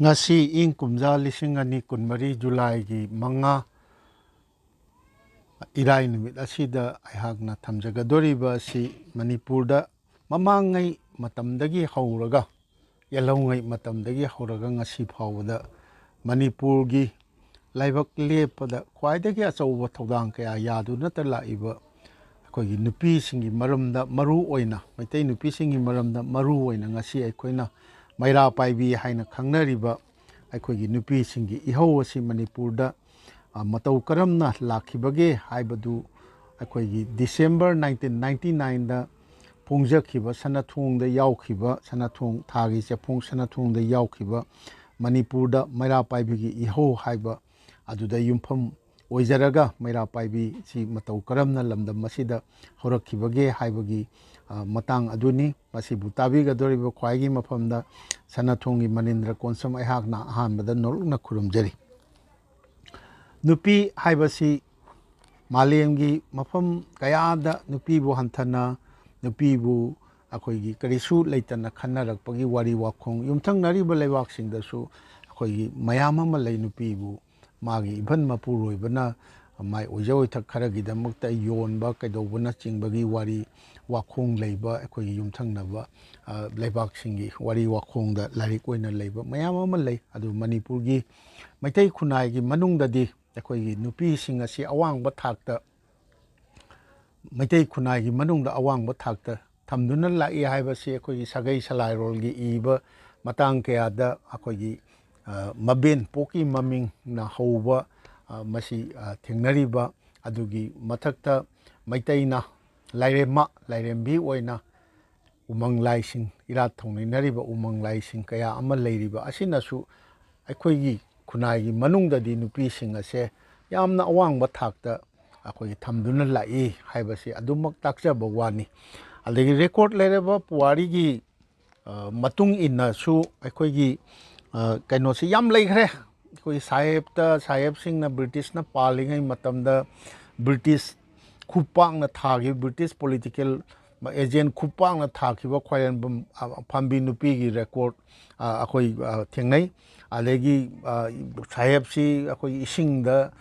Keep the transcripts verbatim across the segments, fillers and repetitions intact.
ꯉꯁꯤ ꯏꯪ ꯀꯨꯝꯖꯥ ꯂꯤꯁꯤꯡ ꯑꯅꯤ ꯀꯨꯟꯃꯔꯤ ꯖꯨꯂꯥꯏꯒꯤ ꯃꯉꯥ, ꯏꯔꯥꯏ ꯅꯨꯃꯤꯠ ꯑꯁꯤꯗ ꯑꯩꯍꯥꯛꯅ ꯊꯝꯖꯒꯗꯧꯔꯤꯕ ꯑꯁꯤ ꯃꯅꯤꯄꯨꯔꯗ ꯃꯃꯥꯡꯉꯩ ꯃꯇꯝꯗꯒꯤ ꯍꯧꯔꯒ, ꯌꯦꯜꯍꯧꯉꯩ ꯃꯇꯝꯗꯒꯤ ꯍꯧꯔꯒ ꯉꯁꯤ ꯐꯥꯎꯕꯗ ꯃꯅꯤꯄꯨꯔꯒꯤ ꯂꯥꯏꯕꯛ ꯂꯦꯞꯄꯗ ꯈ꯭ꯋꯥꯏꯗꯒꯤ ꯑꯆꯧꯕ ꯊꯧꯗꯥꯡ ꯀꯌꯥ ꯌꯥꯗꯨꯅꯇ ꯂꯥꯛꯏꯕ ꯑꯩꯈꯣꯏꯒꯤ ꯅꯨꯄꯤꯁꯤꯡꯒꯤ ꯃꯔꯝꯗ ꯃꯔꯨ ꯑꯣꯏꯅ, ꯃꯩꯇꯩ ꯅꯨꯄꯤꯁꯤꯡꯒꯤ ꯃꯔꯝꯗ ꯃꯔꯨ ꯑꯣꯏꯅ ꯉꯁꯤ ꯑꯩꯈꯣꯏꯅ ꯃꯩꯔꯥ ꯄꯥꯏꯕꯤ ꯍꯥꯏꯅ ꯈꯪꯅꯔꯤꯕ ꯑꯩꯈꯣꯏꯒꯤ ꯅꯨꯄꯤꯁꯤꯡꯒꯤ ꯏꯍꯧ ꯑꯁꯤ ꯃꯅꯤꯄꯨꯔꯗ, ꯑ, ꯃꯇꯧ ꯀꯔꯝꯅ ꯂꯥꯛꯈꯤꯕꯒꯦ ꯍꯥꯏꯕꯗꯨ ꯑꯩꯈꯣꯏꯒꯤ December nineteen ninety nineꯗ ꯐꯣꯡꯖꯈꯤꯕ ꯁꯅꯥꯊꯣꯡꯗ ꯌꯥꯎꯈꯤꯕ, ꯁꯅꯥꯊꯣꯡ ꯊꯥꯒꯤ ꯆꯦꯐꯣꯡ ꯁꯅꯥꯊꯣꯡꯗ ꯌꯥꯎꯈꯤꯕ ꯃꯅꯤꯄꯨꯔꯗ ꯃꯩꯔꯥ ꯄꯥꯏꯕꯤꯒꯤ ꯏꯍꯧ ꯍꯥꯏꯕ ꯑꯗꯨꯗ ꯌꯨꯝꯐꯝ ꯑꯣꯏꯖꯔꯒ ꯃꯩꯔꯥ ꯄꯥꯏꯕꯤꯁꯤ ꯃꯇꯧ ꯀꯔꯝꯅ ꯂꯝꯗꯝ ꯑꯁꯤꯗ ꯍꯧꯔꯛꯈꯤꯕꯒꯦ ꯍꯥꯏꯕꯒꯤ, ꯑ, ꯃꯇꯥꯡ ꯑꯗꯨꯅꯤ꯫ ꯃꯁꯤꯕꯨ ꯇꯥꯕꯤꯒꯗꯧꯔꯤꯕ ꯈ꯭ꯋꯥꯏꯒꯤ ꯃꯐꯝꯗ ꯁꯅꯥꯊꯣꯡꯒꯤ ꯃꯅꯤꯟꯗ꯭ꯔ ꯀꯣꯟꯁꯝ ꯑꯩꯍꯥꯛꯅ ꯑꯍꯥꯟꯕꯗ ꯅꯣꯂꯨꯛꯅ ꯈꯨꯔꯨꯝꯖꯔꯤ꯫ ꯅꯨꯄꯤ ꯍꯥꯏꯕꯁꯤ ꯃꯥꯂꯦꯝꯒꯤ ꯃꯐꯝ ꯀꯌꯥꯗ ꯅꯨꯄꯤꯕꯨ ꯍꯟꯊꯅ, ꯅꯨꯄꯤꯕꯨ ꯑꯩꯈꯣꯏꯒꯤ ꯀꯔꯤꯁꯨ ꯂꯩꯇꯅ ꯈꯟꯅꯔꯛꯄꯒꯤ ꯋꯥꯔꯤ ꯋꯥꯈꯣꯡ, ꯌꯨꯝꯊꯪꯅꯔꯤꯕ ꯂꯩꯕꯥꯛꯁꯤꯡꯗꯁꯨ ꯑꯩꯈꯣꯏꯒꯤ ꯃꯌꯥꯝ ꯑꯃ ꯂꯩ, ꯅꯨꯄꯤꯕꯨ ꯃꯥꯒꯤ even ꯃꯄꯨꯔꯣꯏꯕꯅ ꯃꯥꯏ ꯑꯣꯏꯖ ꯑꯣꯏꯊꯛ ꯈꯔꯒꯤꯗꯃꯛꯇ ꯌꯣꯟꯕ ꯀꯩꯗꯧꯕꯅꯆꯤꯡꯕꯒꯤ ꯋꯥꯔꯤ ꯋꯥꯈꯣꯡ ꯂꯩꯕ ꯑꯩꯈꯣꯏꯒꯤ ꯌꯨꯝꯊꯪꯅꯕ, ꯑ, ꯂꯩꯕꯥꯛꯁꯤꯡꯒꯤ ꯋꯥꯔꯤ ꯋꯥꯈꯣꯡꯗ ꯂꯥꯏꯔꯤꯛ ꯑꯣꯏꯅ ꯂꯩꯕ ꯃꯌꯥꯝ ꯑꯃ ꯂꯩ꯫ ꯑꯗꯨ ꯃꯅꯤꯄꯨꯔꯒꯤ ꯃꯩꯇꯩ ꯈꯨꯟꯅꯥꯏꯒꯤ ꯃꯅꯨꯡꯗꯗꯤ ꯑꯩꯈꯣꯏꯒꯤ ꯅꯨꯄꯤꯁꯤꯡ ꯑꯁꯤ ꯑꯋꯥꯡꯕ ꯊꯥꯛꯇ, ꯃꯩꯇꯩ ꯈꯨꯟꯅꯥꯏꯒꯤ ꯃꯅꯨꯡꯗ ꯑꯋꯥꯡꯕ ꯊꯥꯛꯇ ꯊꯝꯗꯨꯅ ꯂꯥꯛꯏ ꯍꯥꯏꯕꯁꯤ ꯑꯩꯈꯣꯏꯒꯤ ꯁꯥꯒꯩ ꯁꯂꯥꯏꯔꯣꯜꯒꯤ ꯏꯕ ꯃꯇꯥꯡ ꯀꯌꯥꯗ ꯑꯩꯈꯣꯏꯒꯤ, ꯑ, ꯃꯕꯦꯟ ꯄꯣꯛꯀꯤ ꯃꯃꯤꯡꯅ ꯍꯧꯕ, ꯑ, ꯃꯁꯤ, ꯑ, ꯊꯦꯡꯅꯔꯤꯕ꯫ ꯑꯗꯨꯒꯤ ꯃꯊꯛꯇ ꯃꯩꯇꯩꯅ ꯂꯥꯏꯔꯦꯝꯃ, ꯂꯥꯏꯔꯦꯝꯕꯤ ꯑꯣꯏꯅ ꯎꯃꯪ ꯂꯥꯏꯁꯤꯡ, ꯏꯔꯥꯠ ꯊꯧꯅꯤꯅꯔꯤꯕ ꯎꯃꯪ ꯂꯥꯏꯁꯤꯡ ꯀꯌꯥ ꯑꯃ ꯂꯩꯔꯤꯕ ꯑꯁꯤꯅꯁꯨ ꯑꯩꯈꯣꯏꯒꯤ ꯈꯨꯟꯅꯥꯏꯒꯤ ꯃꯅꯨꯡꯗꯗꯤ ꯅꯨꯄꯤꯁꯤꯡ ꯑꯁꯦ ꯌꯥꯝꯅ ꯑꯋꯥꯡꯕ ꯊꯥꯛꯇ ꯑꯩꯈꯣꯏꯒꯤ ꯊꯝꯗꯨꯅ ꯂꯥꯛꯏ ꯍꯥꯏꯕꯁꯤ ꯑꯗꯨꯃꯛ ꯇꯥꯛꯆꯕ ꯋꯥꯅꯤ꯫ ꯑꯗꯒꯤ ꯔꯦꯀꯣꯔꯠ ꯂꯩꯔꯕ ꯄꯨꯋꯥꯔꯤꯒꯤ, ꯑ, ꯃꯇꯨꯡ ꯏꯟꯅꯁꯨ ꯑꯩꯈꯣꯏꯒꯤ, ꯑ, ꯀꯩꯅꯣꯁꯤ ꯌꯥꯝ ꯂꯩꯈ꯭ꯔꯦ꯫ ꯑꯩꯈꯣꯏꯒꯤ ꯁꯥꯍꯦꯕꯇ, ꯁꯥꯍꯦꯕꯁꯤꯡꯅ ꯕ꯭ꯔꯤꯇꯤꯁꯅ ꯄꯥꯜꯂꯤꯉꯩ ꯃꯇꯝꯗ ꯕ꯭ꯔꯤꯇꯤꯁ ꯈꯨꯄꯥꯛꯅ ꯊꯥꯈꯤꯕ ꯕ꯭ꯔꯤꯇꯤꯁ ꯄꯣꯂꯤꯇꯤꯀꯦꯜ ꯑꯦꯖꯦꯟ ꯈꯨꯄꯥꯛꯅ ꯊꯥꯈꯤꯕ ꯈ꯭ꯋꯥꯏꯔꯦꯝꯕꯝ, ꯑ, ꯐꯝꯕꯤ ꯅꯨꯄꯤꯒꯤ ꯔꯦꯀꯣꯔꯠ, ꯑ, ꯑꯩꯈꯣꯏ, ꯑ, ꯊꯦꯡꯅꯩ꯫ ꯑꯗꯒꯤ, ꯑ, ꯁꯥꯍꯦꯕꯁꯤ ꯑꯩꯈꯣꯏꯒꯤ ꯏꯁꯤꯡꯗ,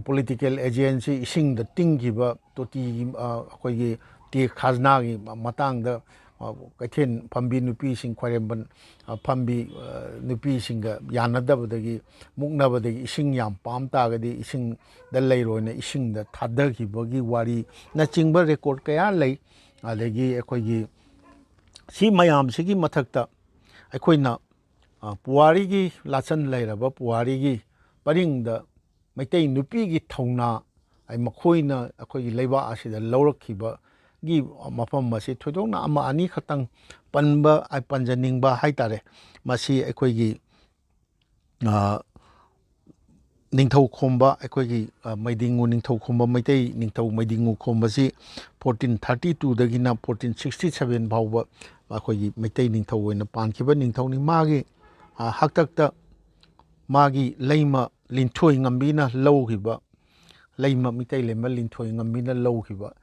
ꯄꯣꯂꯤꯇꯤꯀꯦꯜ ꯑꯦꯖꯦꯟꯁꯤ ꯏꯁꯤꯡꯗ ꯇꯤꯡꯈꯤꯕ ꯇꯣꯇꯤꯒꯤ, ꯑ, ꯑꯩꯈꯣꯏꯒꯤ ꯇꯦꯛꯁ ꯈꯥꯖꯅꯥꯒꯤ ꯃꯇꯥꯡꯗ, ꯑ, ꯀꯩꯊꯦꯜ ꯐꯝꯕꯤ ꯅꯨꯄꯤꯁꯤꯡ, ꯈ꯭ꯋꯥꯏꯔꯦꯝꯕꯟ, ꯑ, ꯐꯝꯕꯤ, ꯑ, ꯅꯨꯄꯤꯁꯤꯡꯒ ꯌꯥꯅꯗꯕꯗꯒꯤ, ꯃꯨꯛꯅꯕꯗꯒꯤ ꯏꯁꯤꯡ ꯌꯥꯝ ꯄꯥꯝ ꯇꯥꯔꯒꯗꯤ ꯏꯁꯤꯡꯗ ꯂꯩꯔꯣꯏꯅ ꯏꯁꯤꯡꯗ ꯊꯥꯗꯈꯤꯕꯒꯤ ꯋꯥꯔꯤꯅꯆꯤꯡꯕ ꯔꯦꯀꯣꯔꯠ ꯀꯌꯥ ꯂꯩ꯫ ꯑꯗꯒꯤ ꯑꯩꯈꯣꯏꯒꯤ ꯁꯤ ꯃꯌꯥꯝꯁꯤꯒꯤ ꯃꯊꯛꯇ ꯑꯩꯈꯣꯏꯅ, ꯑ, ꯄꯨꯋꯥꯔꯤꯒꯤ ꯂꯥꯆꯟ ꯂꯩꯔꯕ ꯄꯨꯋꯥꯔꯤꯒꯤ ꯄꯔꯤꯡꯗ ꯃꯩꯇꯩ ꯅꯨꯄꯤꯒꯤ ꯊꯧꯅꯥ, ꯑꯩ ꯃꯈꯣꯏꯅ ꯑꯩꯈꯣꯏꯒꯤ ꯂꯩꯕꯥꯛ ꯑꯁꯤꯗ ꯂꯧꯔꯛꯈꯤꯕꯒꯤ ꯃꯐꯝ ꯑꯁꯤ ꯊꯣꯏꯗꯣꯛꯅ ꯑꯃ ꯑꯅꯤ ꯈꯛꯇꯪ ꯄꯟꯕ, ꯑꯩ ꯄꯟꯖꯅꯤꯡꯕ ꯍꯥꯏꯇꯥꯔꯦ꯫ ꯃꯁꯤ ꯑꯩꯈꯣꯏꯒꯤ, ꯑ, ꯅꯤꯡꯊꯧ ꯈꯣꯝꯕ, ꯑꯩꯈꯣꯏꯒꯤ, ꯑ, ꯃꯩꯗꯤꯡꯉꯨ ꯅꯤꯡꯊꯧ ꯈꯣꯝꯕ, ꯃꯩꯇꯩ ꯅꯤꯡꯊꯧ ꯃꯩꯗꯤꯡꯉꯨ ꯈꯣꯝꯕꯁꯤ ꯐꯣꯔꯇꯤꯟ ꯊꯥꯔꯇꯤ ꯇꯨꯗꯒꯤꯅ ꯐꯣꯔꯇꯤꯟ ꯁꯤꯛꯁꯇꯤ ꯁꯚꯦꯟ ꯐꯥꯎꯕ ꯑꯩꯈꯣꯏꯒꯤ ꯃꯩꯇꯩ ꯅꯤꯡꯊꯧ ꯑꯣꯏꯅ ꯄꯥꯟꯈꯤꯕ ꯅꯤꯡꯊꯧꯅꯤ꯫ ꯃꯥꯒꯤ, ꯑ, ꯍꯥꯛꯇꯛꯇ ꯃꯥꯒꯤ ꯂꯩꯃ ꯂꯤꯟꯊꯣꯏ ꯉꯝꯕꯤꯅ ꯂꯧꯈꯤꯕ, ꯂꯩꯃ, ꯃꯤꯇꯩ ꯂꯩꯃ ꯂꯤꯟꯊꯣꯏ ꯉꯝꯕꯤꯅ ꯂꯧꯈꯤꯕ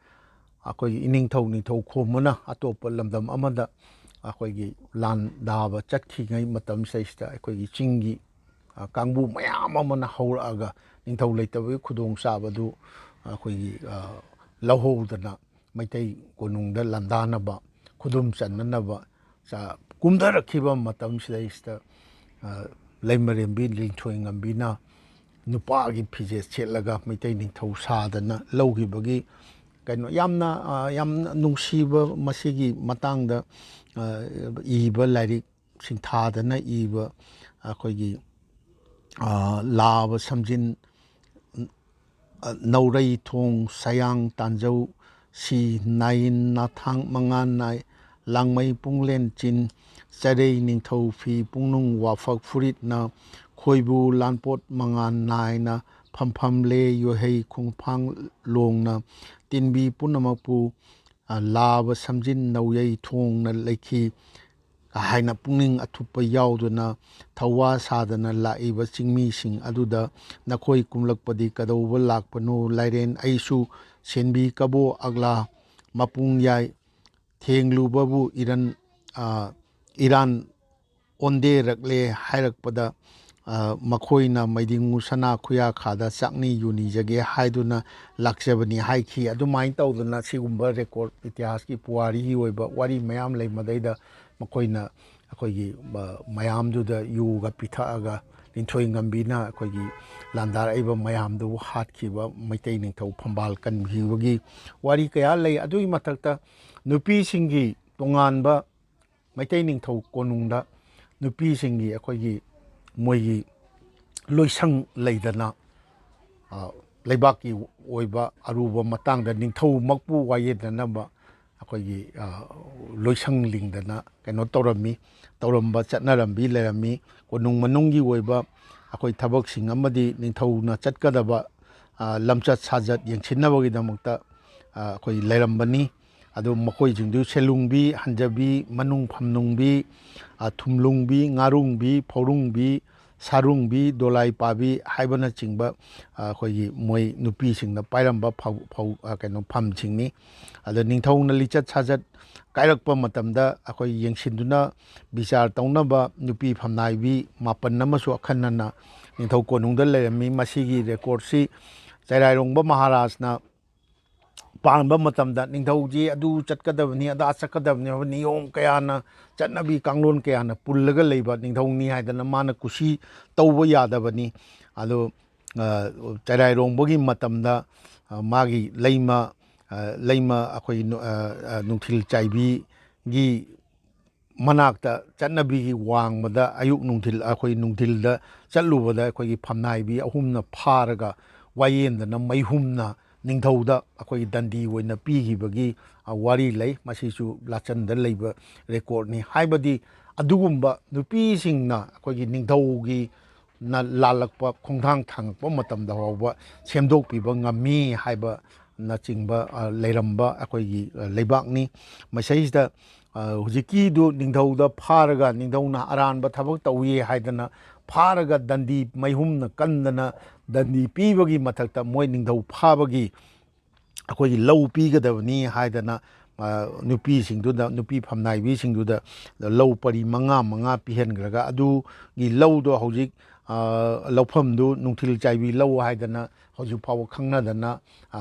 ꯑꯩꯈꯣꯏꯒꯤ ꯏꯅꯤꯡꯊꯧ ꯅꯤꯡꯊꯧ ꯈꯣꯝꯕꯅ ꯑꯇꯣꯞꯄ ꯂꯝꯗꯝ ꯑꯃꯗ ꯑꯩꯈꯣꯏꯒꯤ ꯂꯥꯟꯗꯥꯕ ꯆꯠꯈꯤꯉꯩ ꯃꯇꯝꯁꯤꯗꯩꯁꯤꯗ ꯑꯩꯈꯣꯏꯒꯤ ꯆꯤꯡꯒꯤ, ꯑ, ꯀꯥꯡꯕꯨ ꯃꯌꯥꯝ ꯑꯃꯅ ꯍꯧꯔꯛꯑꯒ ꯅꯤꯡꯊꯧ ꯂꯩꯇꯕꯒꯤ ꯈꯨꯗꯣꯡꯆꯥꯕꯗꯨ ꯑꯩꯈꯣꯏꯒꯤ, ꯑ, ꯂꯧꯍꯧꯗꯅ ꯃꯩꯇꯩ ꯀꯣꯅꯨꯡꯗ ꯂꯥꯟꯗꯥꯅꯕ, ꯈꯨꯗꯨꯝ ꯆꯟꯅꯅꯕ ꯆ-, ꯀꯨꯝꯊꯔꯛꯈꯤꯕ ꯃꯇꯝꯁꯤꯗꯩꯁꯤꯗ, ꯑ, ꯂꯩꯃꯔꯦꯝꯕꯤ ꯂꯤꯟꯊꯣꯏ ꯉꯝꯕꯤꯅ ꯅꯨꯄꯥꯒꯤ ꯐꯤꯖꯦꯠ ꯁꯦꯠꯂꯒ ꯃꯩꯇꯩ ꯅꯤꯡꯊꯧ ꯁꯥꯗꯅ ꯂꯧꯈꯤꯕꯒꯤ ꯀꯩꯅꯣ ꯌꯥꯝꯅ, ꯑ, ꯌꯥꯝꯅ ꯅꯨꯡꯁꯤꯕ ꯃꯁꯤꯒꯤ ꯃꯇꯥꯡꯗ, ꯑ, ꯏꯕ ꯂꯥꯏꯔꯤꯛ ꯁꯤꯡꯊꯥꯗꯅ ꯏꯕ ꯑꯩꯈꯣꯏꯒꯤ, ꯑ, ꯂꯥꯕ ꯁꯝꯖꯤꯟ, ꯑ, ꯅꯧꯔꯩ ꯊꯣꯡ, ꯁꯌꯥꯡ ꯇꯥꯟꯖꯧ, ꯁꯤ ꯅꯥꯏꯟ, ꯅꯥꯊꯥꯡ ꯃꯉꯥꯟ ꯅꯥꯏ, ꯂꯥꯡꯃꯩ ꯄꯨꯡꯂꯦꯟ ꯆꯤꯟ, ꯆꯔꯩ ꯅꯤꯡꯊꯧ ꯐꯤ, ꯄꯨꯡꯅꯨꯡ ꯋꯥꯐꯛ ꯐꯨꯔꯤꯠꯅ, ꯈꯣꯏꯕꯨ ꯂꯥꯟꯄꯣꯠ ꯃꯉꯥꯟ ꯅꯥꯏꯅ, ꯐꯝꯐꯝꯂꯦ ꯌꯣꯏꯍꯩ ꯈꯣꯡꯐꯥꯡ ꯂꯣꯡꯅ, ꯇꯤꯟꯕꯤ ꯄꯨꯝꯅꯃꯛꯄꯨ, ꯑ, ꯂꯥꯕ ꯁꯝꯖꯤꯟ ꯅꯧꯌꯩ ꯊꯣꯡꯅ ꯂꯩꯈꯤ ꯍꯥꯏꯅ ꯄꯨꯛꯅꯤꯡ ꯑꯊꯨꯞꯄ ꯌꯥꯎꯗꯨꯅ ꯊꯧꯋꯥ ꯁꯥꯗꯅ ꯂꯥꯛꯏꯕ ꯆꯤꯡꯃꯤꯁꯤꯡ ꯑꯗꯨꯗ ꯅꯈꯣꯏ ꯀꯨꯝꯂꯛꯄꯗꯤ ꯀꯗꯧꯕ ꯂꯥꯛꯄꯅꯣ? ꯂꯥꯏꯔꯦꯟ ꯑꯩꯁꯨ ꯁꯦꯟꯕꯤ ꯀꯕꯣ ꯑꯒꯂꯥ ꯃꯄꯨꯡ ꯌꯥꯏ ꯊꯦꯡꯂꯨꯕꯕꯨ ꯏꯔꯟ ꯏꯔꯥꯟ ꯑꯣꯟꯗꯦꯔꯛꯂꯦ ꯍꯥꯏꯔꯛꯄꯗ, ꯃꯈꯣꯏꯅ ꯃꯩꯗꯤꯡꯉꯨ ꯁꯅꯥ ꯈꯨꯌꯥꯈꯥꯗ ꯆꯥꯛꯅꯤ ꯌꯨ ꯅꯤꯖꯒꯦ ꯍꯥꯏꯗꯨꯅ ꯂꯥꯛꯆꯕꯅꯤ ꯍꯥꯏꯈꯤ꯫ ꯑꯗꯨꯃꯥꯏꯅ ꯇꯧꯗꯅ ꯁꯤꯒꯨꯝꯕ ꯔꯦꯀꯣꯔꯠ, ꯏꯇꯤꯍꯥꯁꯀꯤ ꯄꯨꯋꯥꯔꯤꯒꯤ ꯑꯣꯏꯕ ꯋꯥꯔꯤ ꯃꯌꯥꯝ ꯂꯩ꯫ ꯃꯗꯩꯗ ꯃꯈꯣꯏꯅ ꯑꯩꯈꯣꯏꯒꯤ ꯃꯌꯥꯝꯗꯨꯗ ꯌꯨꯒ ꯄꯤꯊꯛꯑꯒ ꯂꯤꯟꯊꯣꯏ ꯉꯝꯕꯤꯅ ꯑꯩꯈꯣꯏꯒꯤ ꯂꯥꯟꯗꯥꯔꯛꯏꯕ ꯃꯌꯥꯝꯗꯨꯕꯨ ꯍꯥꯠꯈꯤꯕ, ꯃꯩꯇꯩ ꯅꯤꯡꯊꯧ ꯐꯝꯕꯥꯜ ꯀꯟꯈꯤꯕꯒꯤ ꯋꯥꯔꯤ ꯀꯌꯥ ꯂꯩ꯫ ꯑꯗꯨꯒꯤ ꯃꯊꯛꯇ ꯅꯨꯄꯤꯁꯤꯡꯒꯤ ꯇꯣꯉꯥꯟꯕ, ꯃꯩꯇꯩ ꯅꯤꯡꯊꯧ ꯀꯣꯅꯨꯡꯗ ꯅꯨꯄꯤꯁꯤꯡꯒꯤ ꯑꯩꯈꯣꯏꯒꯤ ꯃꯣꯏꯒꯤ ꯂꯣꯏꯁꯪ ꯂꯩꯗꯅ, ꯂꯩꯕꯥꯛꯀꯤ ꯑꯣꯏꯕ ꯑꯔꯨꯕ ꯃꯇꯥꯡꯗ ꯅꯤꯡꯊꯧꯃꯛꯄꯨ ꯋꯥꯌꯦꯟꯅꯅꯕ ꯑꯩꯈꯣꯏꯒꯤ ꯂꯣꯏꯁꯪ ꯂꯤꯡꯗꯅ ꯀꯩꯅꯣ ꯇꯧꯔꯝꯃꯤ꯫ ꯇꯧꯔꯝꯕ ꯆꯠꯅꯔꯝꯕꯤ ꯂꯩꯔꯝꯃꯤ꯫ ꯀꯣꯅꯨꯡ ꯃꯅꯨꯡꯒꯤ ꯑꯣꯏꯕ ꯑꯩꯈꯣꯏ ꯊꯕꯛꯁꯤꯡ ꯑꯃꯗꯤ ꯅꯤꯡꯊꯧꯅ ꯆꯠꯀꯗꯕ ꯂꯝꯆꯠ ꯁꯥꯖꯠ ꯌꯦꯡꯁꯤꯟꯅꯕꯒꯤꯗꯃꯛꯇ ꯑꯩꯈꯣꯏ ꯂꯩꯔꯝꯕꯅꯤ꯫ ꯑꯗꯨ ꯃꯈꯣꯏꯁꯤꯡꯗꯨ ꯁꯦꯂꯨꯡꯕꯤ, ꯍꯟꯖꯕꯤ, ꯃꯅꯨꯡ ꯐꯝꯅꯨꯡꯕꯤ, ꯊꯨꯝꯂꯨꯡꯕꯤ, ꯉꯥꯔꯨꯡꯕꯤ, ꯐꯧꯔꯨꯡꯕꯤ, ꯁꯥꯔꯨꯡꯕꯤ, ꯗꯣꯂꯥꯏ ꯄꯥꯕꯤ ꯍꯥꯏꯕꯅꯆꯤꯡꯕ ꯑꯩꯈꯣꯏꯒꯤ ꯃꯣꯏ ꯅꯨꯄꯤꯁꯤꯡꯅ ꯄꯥꯏꯔꯝꯕ ꯐꯧ-, ꯐꯧ-, ꯀꯩꯅꯣ, ꯐꯝꯁꯤꯡꯅꯤ꯫ ꯑꯗ ꯅꯤꯡꯊꯧꯅ ꯂꯤꯆꯠ ꯁꯥꯖꯠ ꯀꯥꯏꯔꯛꯄ ꯃꯇꯝꯗ ꯑꯩꯈꯣꯏ ꯌꯦꯡꯁꯤꯟꯗꯨꯅ ꯕꯤꯆꯥꯔ ꯇꯧꯅꯕ ꯅꯨꯄꯤ ꯐꯝꯅꯥꯏꯕꯤ ꯃꯥꯄꯟ ꯑꯃꯁꯨ ꯑꯈꯟꯅꯅ ꯅꯤꯡꯊꯧ ꯀꯣꯅꯨꯡꯗ ꯂꯩꯔꯝꯃꯤ꯫ ꯃꯁꯤꯒꯤ ꯔꯦꯀꯣꯔꯠꯁꯤ ꯆꯩꯔꯥꯏꯔꯣꯡꯕ ꯃꯍꯥꯔꯥꯖꯅ ꯄꯥꯟꯕ ꯃꯇꯝꯗ ꯅꯤꯡꯊꯧꯁꯤ ꯑꯗꯨ ꯆꯠꯀꯗꯕꯅꯤ, ꯑꯗꯥ ꯆꯠꯀꯗꯕꯅꯤ ꯍꯥꯏꯕ ꯅꯤꯌꯣꯝ ꯀꯌꯥꯅ, ꯆꯠꯅꯕꯤ ꯀꯥꯡꯂꯣꯟ ꯀꯌꯥꯅ ꯄꯨꯜꯂꯒ ꯂꯩꯕ ꯅꯤꯡꯊꯧꯅꯤ ꯍꯥꯏꯗꯅ ꯃꯥꯅ ꯀꯨꯁꯤ ꯇꯧꯕ ꯌꯥꯗꯕꯅꯤ꯫ ꯑꯗꯣ ꯆꯩꯔꯥꯏꯔꯣꯡꯕꯒꯤ ꯃꯇꯝꯗ ꯃꯥꯒꯤ ꯂꯩꯃ, ꯂꯩꯃ ꯑꯩꯈꯣꯏ ꯅꯨꯡꯊꯤꯜ ꯆꯥꯏꯕꯤꯒꯤ ꯃꯅꯥꯛꯇ ꯆꯠꯅꯕꯤꯒꯤ ꯋꯥꯡꯃꯗ ꯑꯌꯨꯛ ꯅꯨꯡꯊꯤꯜ, ꯑꯩꯈꯣꯏ ꯅꯨꯡꯊꯤꯜꯗ ꯆꯠꯂꯨꯕꯗ ꯑꯩꯈꯣꯏꯒꯤ ꯐꯝꯅꯥꯏꯕꯤ ꯑꯍꯨꯝꯅ ꯐꯥꯔꯒ ꯋꯥꯌꯦꯟꯗꯅ ꯃꯩꯍꯨꯝꯅ ꯅꯤꯡꯊꯧꯗ ꯑꯩꯈꯣꯏꯒꯤ ꯗꯟꯗꯤ ꯑꯣꯏꯅ ꯄꯤꯈꯤꯕꯒꯤ ꯋꯥꯔꯤ ꯂꯩ꯫ ꯃꯁꯤꯁꯨ ꯂꯥꯆꯟꯗ ꯂꯩꯕ ꯔꯦꯀꯣꯔꯠꯅꯤ꯫ ꯍꯥꯏꯕꯗꯤ ꯑꯗꯨꯒꯨꯝꯕ ꯅꯨꯄꯤꯁꯤꯡꯅ ꯑꯩꯈꯣꯏꯒꯤ ꯅꯤꯡꯊꯧꯒꯤ ꯅ ꯂꯥꯜꯂꯛꯄ ꯈꯣꯡꯊꯥꯡ ꯊꯥꯡꯉꯛꯄ ꯃꯇꯝꯗ ꯐꯥꯎꯕ ꯁꯦꯝꯗꯣꯛꯄꯤꯕ ꯉꯝꯃꯤ ꯍꯥꯏꯕꯅꯆꯤꯡꯕ ꯂꯩꯔꯝꯕ ꯑꯩꯈꯣꯏꯒꯤ ꯂꯩꯕꯥꯛꯅꯤ꯫ ꯃꯁꯤꯗꯩꯁꯤꯗ ꯍꯧꯖꯤꯛꯀꯤꯗꯨ ꯅꯤꯡꯊꯧꯗ ꯐꯥꯔꯒ ꯅꯤꯡꯊꯧꯅ ꯑꯔꯥꯟꯕ ꯊꯕꯛ ꯇꯧꯏ ꯍꯥꯏꯗꯅ ꯐꯥꯔꯒ ꯗꯟꯗꯤ ꯃꯩꯍꯨꯝꯅ ꯀꯟꯗꯅ ꯗꯟꯗꯤ ꯄꯤꯕꯒꯤ ꯃꯊꯛꯇ ꯃꯣꯏ ꯅꯤꯡꯊꯧ ꯐꯥꯕꯒꯤ ꯑꯩꯈꯣꯏꯒꯤ ꯂꯧ ꯄꯤꯒꯗꯕꯅꯤ ꯍꯥꯏꯗꯅ ꯅꯨꯄꯤꯁꯤꯡꯗꯨꯗ, ꯅꯨꯄꯤ ꯐꯝꯅꯥꯏꯕꯤꯁꯤꯡꯗꯨꯗ ꯂꯧ ꯄꯔꯤ ꯃꯉꯥ ꯃꯉꯥ ꯄꯤꯍꯟꯈ꯭ꯔꯒ, ꯑꯗꯨꯒꯤ ꯂꯧꯗꯣ ꯍꯧꯖꯤꯛ ꯂꯧꯐꯝꯗꯨ ꯅꯨꯡꯊꯤꯜ ꯆꯥꯏꯕꯤ ꯂꯧ ꯍꯥꯏꯗꯅ ꯍꯧꯖꯤꯛ ꯐꯥꯎꯕ ꯈꯪꯅꯗꯅ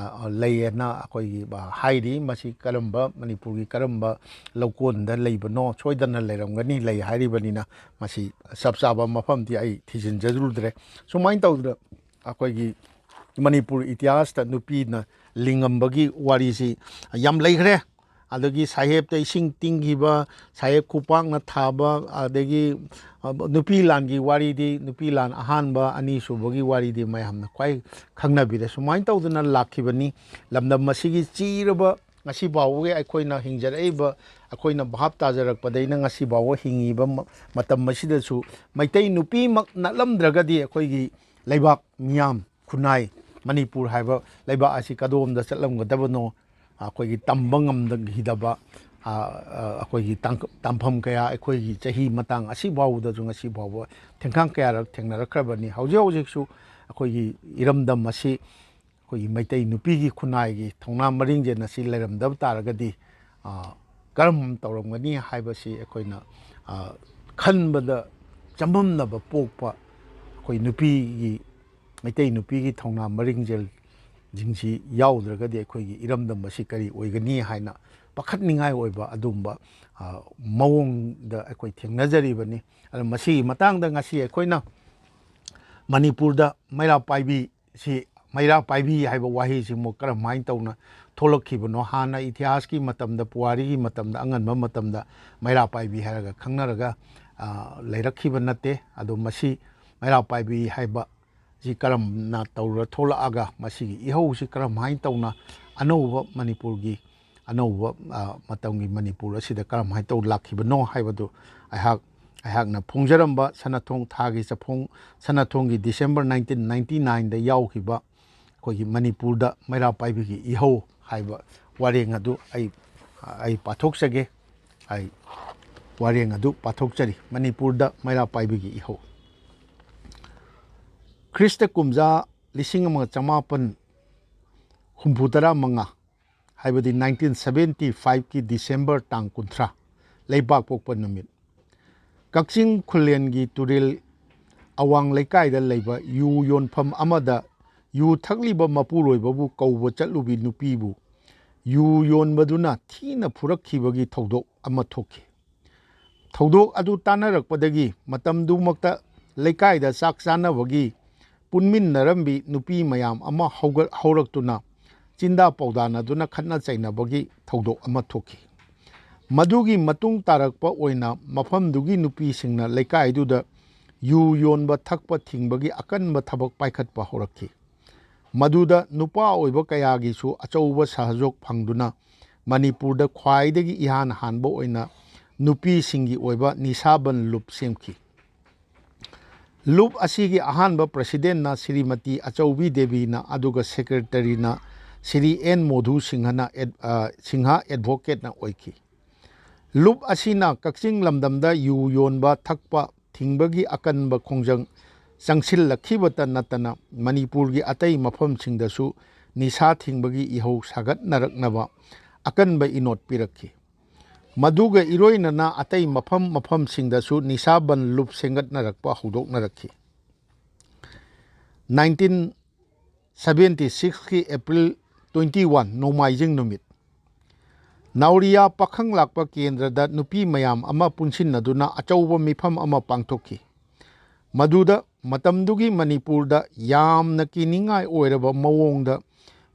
ꯂꯩꯌꯦꯅ ꯑꯩꯈꯣꯏꯒꯤ ꯍꯥꯏꯔꯤ꯫ ꯃꯁꯤ ꯀꯔꯝꯕ, ꯃꯅꯤꯄꯨꯔꯒꯤ ꯀꯔꯝꯕ ꯂꯧꯀꯣꯟꯗ ꯂꯩꯕꯅꯣ? ꯁꯣꯏꯗꯅ ꯂꯩꯔꯝꯒꯅꯤ, ꯂꯩ ꯍꯥꯏꯔꯤꯕꯅꯤꯅ ꯃꯁꯤ ꯆꯞ ꯆꯥꯕ ꯃꯐꯝꯗꯤ ꯑꯩ ꯊꯤꯖꯤꯟꯖꯔꯨꯗ꯭ꯔꯦ꯫ ꯁꯨꯃꯥꯏꯅ ꯇꯧꯗꯅ ꯑꯩꯈꯣꯏꯒꯤ ꯃꯅꯤꯄꯨꯔ ꯏꯇꯤꯍꯥꯁꯇ ꯅꯨꯄꯤꯅ ꯂꯤꯡꯉꯝꯕꯒꯤ ꯋꯥꯔꯤꯁꯤ ꯌꯥꯝ ꯂꯩꯈ꯭ꯔꯦ꯫ ꯑꯗꯒꯤ ꯁꯥꯍꯦꯕꯇ ꯏꯁꯤꯡ ꯇꯤꯡꯈꯤꯕ, ꯁꯥꯍꯦꯕ ꯈꯨꯄꯥꯛꯅ ꯊꯥꯕ, ꯑꯗꯒꯤ ꯅꯨꯄꯤ ꯂꯥꯟꯒꯤ ꯋꯥꯔꯤꯗꯤ, ꯅꯨꯄꯤ ꯂꯥꯟ ꯑꯍꯥꯟꯕ, ꯑꯅꯤꯁꯨꯕꯒꯤ ꯋꯥꯔꯤꯗꯤ ꯃꯌꯥꯝꯅ ꯈ꯭ꯋꯥꯏ ꯈꯪꯅꯕꯤꯔꯦ꯫ ꯁꯨꯃꯥꯏꯅ ꯇꯧꯗꯅ ꯂꯥꯛꯈꯤꯕꯅꯤ꯫ ꯂꯝꯗꯝ ꯑꯁꯤꯒꯤ ꯆꯤꯔꯕ, ꯉꯁꯤ ꯐꯥꯎꯕꯒꯤ ꯑꯩꯈꯣꯏꯅ ꯍꯤꯡꯖꯔꯛꯏꯕ, ꯑꯩꯈꯣꯏꯅ ꯚꯥꯞ ꯇꯥꯖꯔꯛꯄꯗꯩꯅ ꯉꯁꯤ ꯐꯥꯎꯕ ꯍꯤꯡꯉꯤꯕ ꯃꯇꯝ ꯑꯁꯤꯗꯁꯨ ꯃꯩꯇꯩ ꯅꯨꯄꯤꯃꯛ ꯅꯠꯂꯝꯗ꯭ꯔꯒꯗꯤ ꯑꯩꯈꯣꯏꯒꯤ ꯂꯩꯕꯥꯛ, ꯃꯤꯌꯥꯝ, ꯈꯨꯟꯅꯥꯏ, ꯃꯅꯤꯄꯨꯔ ꯍꯥꯏꯕ ꯂꯩꯕꯥꯛ ꯑꯁꯤ ꯀꯗꯣꯝꯗ ꯆꯠꯂꯝꯒꯗꯕꯅꯣ? ꯑꯩꯈꯣꯏꯒꯤ ꯇꯝꯕ ꯉꯝꯗꯈꯤꯗꯕ, ꯑꯩꯈꯣꯏꯒꯤ ꯇꯝꯐꯝ ꯀꯌꯥ, ꯑꯩꯈꯣꯏꯒꯤ ꯆꯍꯤ ꯃꯇꯥꯡ ꯑꯁꯤ ꯐꯥꯎꯕꯗꯁꯨ ꯉꯁꯤ ꯐꯥꯎꯕ ꯊꯦꯡꯈꯥꯡ ꯀꯌꯥꯔꯛ ꯊꯦꯡꯅꯔꯛꯈ꯭ꯔꯕꯅꯤ꯫ ꯍꯧꯖꯤꯛ ꯍꯧꯖꯤꯛꯁꯨ ꯑꯩꯈꯣꯏꯒꯤ ꯏꯔꯝꯗꯝ ꯑꯁꯤ ꯑꯩꯈꯣꯏꯒꯤ ꯃꯩꯇꯩ ꯅꯨꯄꯤꯒꯤ ꯈꯨꯟꯅꯥꯏꯒꯤ ꯊꯧꯅꯥ ꯃꯔꯤꯡꯖꯦꯜ ꯑꯁꯤ ꯂꯩꯔꯝꯗꯕ ꯇꯥꯔꯒꯗꯤ ꯀꯔꯝ ꯇꯧꯔꯝꯒꯅꯤ ꯍꯥꯏꯕꯁꯤ ꯑꯩꯈꯣꯏꯅ ꯈꯟꯕꯗ ꯆꯃꯝꯅꯕ ꯄꯣꯛꯄ꯫ ꯑꯩꯈꯣꯏ ꯅꯨꯄꯤꯒꯤ, ꯃꯩꯇꯩ ꯅꯨꯄꯤꯒꯤ ꯊꯧꯅꯥ ꯃꯔꯤꯡꯖꯦꯜꯁꯤꯡꯁꯤ ꯌꯥꯎꯗ꯭ꯔꯒꯗꯤ ꯑꯩꯈꯣꯏꯒꯤ ꯏꯔꯝꯗꯝ ꯑꯁꯤ ꯀꯔꯤ ꯑꯣꯏꯒꯅꯤ ꯍꯥꯏꯅ ꯄꯥꯈꯠꯅꯤꯡꯉꯥꯏ ꯑꯣꯏꯕ ꯑꯗꯨꯒꯨꯝꯕ ꯃꯑꯣꯡꯗ ꯑꯩꯈꯣꯏ ꯊꯦꯡꯅꯖꯔꯤꯕꯅꯤ꯫ ꯑꯗꯨꯅ ꯃꯁꯤꯒꯤ ꯃꯇꯥꯡꯗ ꯉꯁꯤ ꯑꯩꯈꯣꯏꯅ ꯃꯅꯤꯄꯨꯔꯗ ꯃꯩꯔꯥ ꯄꯥꯏꯕꯤ ꯁꯤ, ꯃꯩꯔꯥ ꯄꯥꯏꯕꯤ ꯍꯥꯏꯕ ꯋꯥꯍꯩꯁꯤꯃꯨꯛ ꯀꯔꯝꯍꯥꯏꯅ ꯇꯧꯅ ꯊꯣꯛꯂꯛꯈꯤꯕꯅꯣ? ꯍꯥꯟꯅ ꯏꯇꯤꯍꯥꯁꯀꯤ ꯃꯇꯝꯗ, ꯄꯨꯋꯥꯔꯤꯒꯤ ꯃꯇꯝꯗ, ꯑꯉꯟꯕ ꯃꯇꯝꯗ ꯃꯩꯔꯥ ꯄꯥꯏꯕꯤ ꯍꯥꯏꯔꯒ ꯈꯪꯅꯔꯒ ꯂꯩꯔꯛꯈꯤꯕ ꯅꯠꯇꯦ꯫ ꯑꯗꯣ ꯃꯁꯤ ꯃꯩꯔꯥ ꯄꯥꯏꯕꯤ ꯍꯥꯏꯕ ꯁꯤ ꯀꯔꯝꯅ ꯇꯧꯔ ꯊꯣꯛꯂꯛꯑꯒ ꯃꯁꯤꯒꯤ ꯏꯍꯧꯁꯤ ꯀꯔꯝꯍꯥꯏꯅ ꯇꯧꯅ ꯑꯅꯧꯕ ꯃꯅꯤꯄꯨꯔꯒꯤ ꯑꯅꯧꯕ ꯃꯇꯝꯒꯤ ꯃꯅꯤꯄꯨꯔ ꯑꯁꯤꯗ ꯀꯔꯝꯍꯥꯏꯅ ꯇꯧ ꯂꯥꯛꯈꯤꯕꯅꯣ ꯍꯥꯏꯕꯗꯨ ꯑꯩꯍꯥꯛ, ꯑꯩꯍꯥꯛꯅ ꯐꯣꯡꯖꯔꯝꯕ ꯁꯅꯥꯊꯣꯡ ꯊꯥꯒꯤ ꯆꯐꯣꯡ, ꯁꯅꯥꯊꯣꯡꯒꯤ December nineteen ninety nineꯗ ꯌꯥꯎꯈꯤꯕ ꯑꯩꯈꯣꯏꯒꯤ ꯃꯅꯤꯄꯨꯔꯗ ꯃꯩꯔꯥ ꯄꯥꯏꯕꯤꯒꯤ ꯏꯍꯧ ꯍꯥꯏꯕ ꯋꯥꯔꯦꯡ ꯑꯗꯨ ꯑꯩ, ꯑꯩ ꯄꯥꯊꯣꯛꯆꯒꯦ꯫ ꯑꯩ ꯋꯥꯔꯦꯡ ꯑꯗꯨ ꯄꯥꯊꯣꯛꯆꯔꯤ꯫ ꯃꯅꯤꯄꯨꯔꯗ ꯃꯩꯔꯥ ꯄꯥꯏꯕꯤꯒꯤ ꯏꯍꯧ꯫ ꯈ꯭ꯔꯤꯁꯇ ꯀꯨꯝꯖꯥ ꯂꯤꯁꯤꯡ ꯑꯃꯒ ꯆꯃꯥꯄꯟ ꯍꯨꯝꯐꯨ ꯇꯔꯥ ꯃꯉꯥ, ꯍꯥꯏꯕꯗꯤ ꯅꯥꯏꯟꯇꯤꯟ ꯁꯕꯦꯟꯇꯤ ꯐꯥꯏꯚꯀꯤ ꯗꯤꯁꯦꯝꯕꯔ ꯇꯥꯡ ꯀꯨꯟꯊ꯭ꯔꯥ, ꯂꯩꯕꯥꯛꯄꯣꯛꯄ ꯅꯨꯃꯤꯠ꯫ ꯀꯛꯆꯤꯡ ꯈꯨꯂꯦꯟꯒꯤ ꯇꯨꯔꯦꯜ ꯑꯋꯥꯡ ꯂꯩꯀꯥꯏꯗ ꯂꯩꯕ ꯌꯨ ꯌꯣꯟꯐꯝ ꯑꯃꯗ ꯌꯨ ꯊꯛꯂꯤꯕ ꯃꯄꯨꯔꯣꯏꯕꯕꯨ ꯀꯧꯕ ꯆꯠꯂꯨꯕꯤ ꯅꯨꯄꯤꯕꯨ ꯌꯨ ꯌꯣꯟꯕꯗꯨꯅ ꯊꯤꯅ ꯐꯨꯔꯛꯈꯤꯕꯒꯤ ꯊꯧꯗꯣꯛ ꯑꯃ ꯊꯣꯛꯈꯤ꯫ ꯊꯧꯗꯣꯛ ꯑꯗꯨ ꯇꯥꯟꯅꯔꯛꯄꯗꯒꯤ ꯃꯇꯝꯗꯨꯃꯛꯇ ꯂꯩꯀꯥꯏꯗ ꯆꯥꯛ ꯆꯥꯅꯕꯒꯤ ꯄꯨꯟꯃꯤꯟꯅꯔꯝꯕꯤ ꯅꯨꯄꯤ ꯃꯌꯥꯝ ꯑꯃ ꯍꯧꯒꯠ-, ꯍꯧꯔꯛꯇꯨꯅ ꯆꯤꯟꯗꯥ ꯄꯥꯎꯗꯥꯅꯗꯨꯅ ꯈꯠꯅ ꯆꯩꯅꯕꯒꯤ ꯊꯧꯗꯣꯛ ꯑꯃ ꯊꯣꯛꯈꯤ꯫ ꯃꯗꯨꯒꯤ ꯃꯇꯨꯡ ꯇꯥꯔꯛꯄ ꯑꯣꯏꯅ ꯃꯐꯝꯗꯨꯒꯤ ꯅꯨꯄꯤꯁꯤꯡꯅ ꯂꯩꯀꯥꯏꯗꯨꯗ ꯌꯨ ꯌꯣꯟꯕ ꯊꯛꯄ ꯊꯤꯡꯕꯒꯤ ꯑꯀꯟꯕ ꯊꯕꯛ ꯄꯥꯏꯈꯠꯄ ꯍꯧꯔꯛꯈꯤ꯫ ꯃꯗꯨꯗ ꯅꯨꯄꯥ ꯑꯣꯏꯕ ꯀꯌꯥꯒꯤꯁꯨ ꯑꯆꯧꯕ ꯁꯍꯖꯣꯛ ꯐꯪꯗꯨꯅ ꯃꯅꯤꯄꯨꯔꯗ ꯈ꯭ꯋꯥꯏꯗꯒꯤ ꯏꯍꯥꯟ ꯍꯥꯟꯕ ꯑꯣꯏꯅ ꯅꯨꯄꯤꯁꯤꯡꯒꯤ ꯑꯣꯏꯕ ꯅꯤꯁꯥꯕꯟ ꯂꯨꯞ ꯁꯦꯝꯈꯤ꯫ ꯂꯨꯞ ꯑꯁꯤꯒꯤ ꯑꯍꯥꯟꯕ ꯄ꯭ꯔꯁꯤꯗꯦꯟꯅ ꯁ꯭ꯔꯤꯃꯇꯤ ꯑꯆꯧꯕꯤ ꯗꯦꯕꯤꯅ, ꯑꯗꯨꯒ ꯁꯦꯀ꯭ꯔꯦꯇꯔꯤꯅ ꯁ꯭ꯔꯤ ꯑꯦꯟ ꯃꯣꯙꯨ ꯁꯤꯡꯍꯅ ꯑꯦꯗ-, ꯑ, ꯁꯤꯡꯍ ꯑꯦꯗꯚꯣꯀꯦꯠꯅ ꯑꯣꯏꯈꯤ꯫ ꯂꯨꯞ ꯑꯁꯤꯅ ꯀꯛꯆꯤꯡ ꯂꯝꯗꯝꯗ ꯌꯨ ꯌꯣꯟꯕ ꯊꯛꯄ ꯊꯤꯡꯕꯒꯤ ꯑꯀꯟꯕ ꯈꯣꯡꯖꯪ ꯆꯪꯁꯤꯜꯂꯛꯈꯤꯕꯇ ꯅꯠꯇꯅ ꯃꯅꯤꯄꯨꯔꯒꯤ ꯑꯇꯩ ꯃꯐꯝꯁꯤꯡꯗꯁꯨ ꯅꯤꯁꯥ ꯊꯤꯡꯕꯒꯤ ꯏꯍꯧ ꯁꯥꯒꯠꯅꯔꯛꯅꯕ ꯑꯀꯟꯕ ꯏꯅꯣꯠ ꯄꯤꯔꯛꯈꯤ꯫ ꯃꯗꯨꯒ ꯏꯔꯣꯏꯅꯅ ꯑꯇꯩ ꯃꯐꯝ ꯃꯐꯝꯁꯤꯡꯗꯁꯨ ꯅꯤꯁꯥ ꯕꯟ ꯂꯨꯞ ꯁꯦꯝꯒꯠꯅꯔꯛꯄ ꯍꯧꯗꯣꯛꯅꯔꯛꯈꯤ꯫ ꯅꯥꯏꯟꯇꯤꯟ ꯁꯕꯦꯟꯇꯤ ꯁꯤꯛꯁꯀꯤ ꯑꯦꯄ꯭ꯔꯤꯜ ꯇ꯭ꯋꯦꯟꯇꯤ ꯋꯥꯟ, ꯅꯣꯡꯃꯥꯏꯖꯤꯡ ꯅꯨꯃꯤꯠ, ꯅꯥꯎꯔꯤꯌꯥ ꯄꯥꯈꯪ ꯂꯥꯛꯄ ꯀꯦꯟꯗ꯭ꯔꯗ ꯅꯨꯄꯤ ꯃꯌꯥꯝ ꯑꯃ ꯄꯨꯟꯁꯤꯟꯅꯗꯨꯅ ꯑꯆꯧꯕ ꯃꯤꯐꯝ ꯑꯃ ꯄꯥꯡꯊꯣꯛꯈꯤ꯫ ꯃꯗꯨꯗ ꯃꯇꯝꯗꯨꯒꯤ ꯃꯅꯤꯄꯨꯔꯗ ꯌꯥꯝꯅ ꯀꯤꯅꯤꯡꯉꯥꯏ ꯑꯣꯏꯔꯕ ꯃꯑꯣꯡꯗ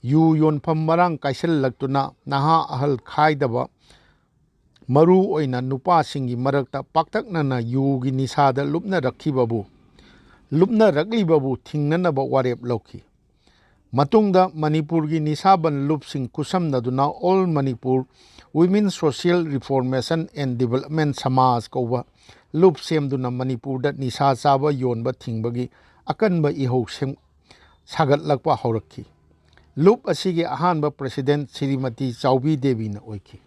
ꯌꯨ ꯌꯣꯟꯐꯝ ꯃꯔꯥꯡ ꯀꯥꯏꯁꯜꯂꯛꯇꯨꯅ ꯅꯍꯥ ꯑꯍꯜ ꯈꯥꯏꯗꯕ, ꯃꯔꯨ ꯑꯣꯏꯅ ꯅꯨꯄꯥꯁꯤꯡꯒꯤ ꯃꯔꯛꯇ ꯄꯥꯛꯇꯛꯅꯅ ꯌꯨꯒꯤ ꯅꯤꯁꯥꯗ ꯂꯨꯞꯅꯔꯛꯈꯤꯕꯕꯨ, ꯂꯨꯞꯅꯔꯛꯂꯤꯕꯕꯨ ꯊꯤꯡꯅꯅꯕ ꯋꯥꯔꯦꯞ ꯂꯧꯈꯤ꯫ ꯃꯇꯨꯡꯗ ꯃꯅꯤꯄꯨꯔꯒꯤ ꯅꯤꯁꯥꯕꯟ ꯂꯨꯞꯁꯤꯡ ꯈꯨꯠꯁꯝꯅꯗꯨꯅ All Manipur Women Social Reformation and Development Samaj ꯀꯧꯕ ꯂꯨꯞ ꯁꯦꯝꯗꯨꯅ ꯃꯅꯤꯄꯨꯔꯗ ꯅꯤꯁꯥ ꯆꯥꯕ ꯌꯣꯟꯕ ꯊꯤꯡꯕꯒꯤ ꯑꯀꯟꯕ ꯏꯍꯧ ꯁꯦꯝ-, ꯁꯥꯒꯠꯂꯛꯄ ꯍꯧꯔꯛꯈꯤ꯫ ꯂꯨꯞ ꯑꯁꯤꯒꯤ ꯑꯍꯥꯟꯕ ꯄ꯭ꯔꯁꯤꯗꯦꯟ ꯁ꯭ꯔꯤꯃꯇꯤ ꯆꯥꯎꯕꯤ ꯗꯦꯕꯤꯅ ꯑꯣꯏꯈꯤ꯫